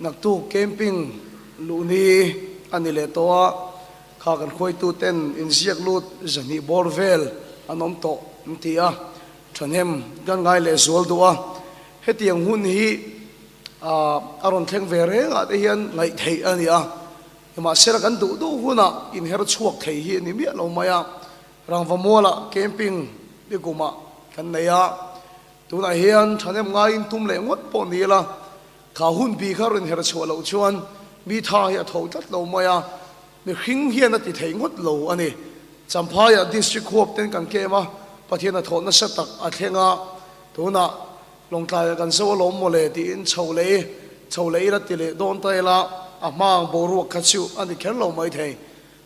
Naktuk camping luhni a ni leh tawh a, kha kan hruaituten inziak lut zahnih bawr vel an awm tawh an ti a, thahnem kan ngai leh zual duh a. Hetiang hun hi a rawn thleng ve reng ah te hian ngaih theih a ni a, nimahsela kan duh duh hunah inher chhuak thei hi a ni miah lo mai a. Rangva mualah camping ni kumah kan nei a, tunah hian thahnem ngaiin tum leh ngawt pawh ni ila, kha hun bi kha rawn her chhuah loh chuan mi tha hi a tho tlat lo mai a, mihring hian a ti thei ngawt lo a ni. Champhaiah District huap ten kan kem a, Pathian a thawh nasa tak a thleng a, tunah Lawngtlaiah kan zo alawm mawle tiin chho leh i, chho leh ila ti leh dawn ta ila, a hma ang boruak kha chu a ni kher lo maithei.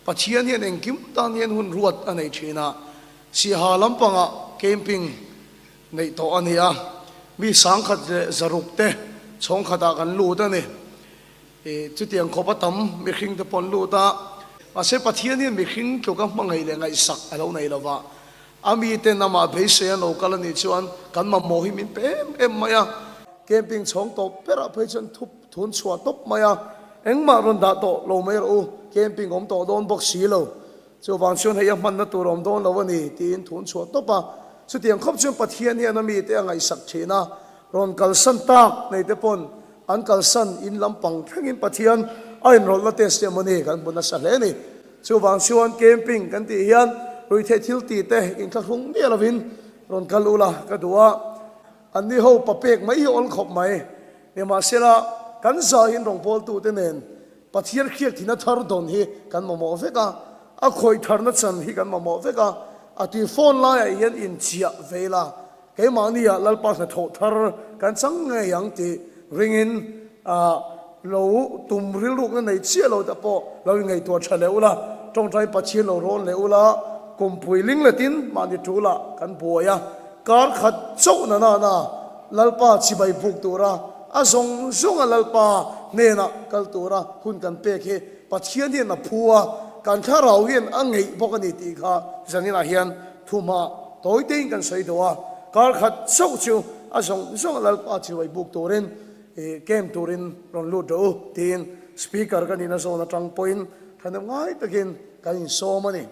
Pathian hian engkim tan hian hun ruat a nei thin a, Siaha lampangah camping neih tawh a ni a, mi sangkhat leh zaruk te chhawng khatah kan lut a ni. I chutiang khawp a tam mihring te pawh an lut a, mahse Pathian hian mihring tluka hmangaih leh ngaihsak a lo nei lova, a miten amah beisei an lo kal a nih chuan kan mamawh hi min pe em em mai a. Camping chhawng tawp berah phei chuan thup thun chhuah tawp mai a, engmah rawn dah tawh lo mai rawh u, camping awm tawh dawn bawk si lo, chuvang chuan hei a hmanna tur awm dawn lo a ni tiin thun chhuah tawp a. Chutiang khawp chuan Pathian hian a mite a ngaihsak thin a, rawn kalsan tak nei te pawn an kalsan in lampang thlengin Pathian a inrawlhna testimony kan hmu nasa hle a ni. Chuvang chuan camping kan tih hian ruihtheih thil tih te inthlahrung miah lovin rawn kal ula ka duh a. An ni ho pa pek mai hi awl khawp mai. Nimahsela, kan zahin rawngbawltute nen Pathian hriat thina thar dawn hi kan mamawh vek a, a khawih tharna chan hi kan mamawh vek a, a tui phone laiah hian inchiah ve ila, keimahnia Lalpa hnathawh thar kan chang ngei ang tih ringin lo tum rilrukna nei chiah lo te pawh lo ingaihtuah tha leh ula, tawngtai Pathian lo rawn leh ula, kumpui lingletin mahni tulah kan buai a. Kar khat chauh na na na Lalpa chibai buk tura a zawng zawnga Lalpa hnenah kal tura hun kan pek hi Pathian hian a phu a, kan thlarau hian a ngeih bawk a ni tih kha zaninah hian thuhma tawi tein kan sawi duh a. Kar khat chauh chu a zawng zawnga Lalpa chibai buk turin camp turin rawn lut rawh u tiin Speaker ka nihna zawn atang pawhin thahnem ngai takin kan insawm a ni.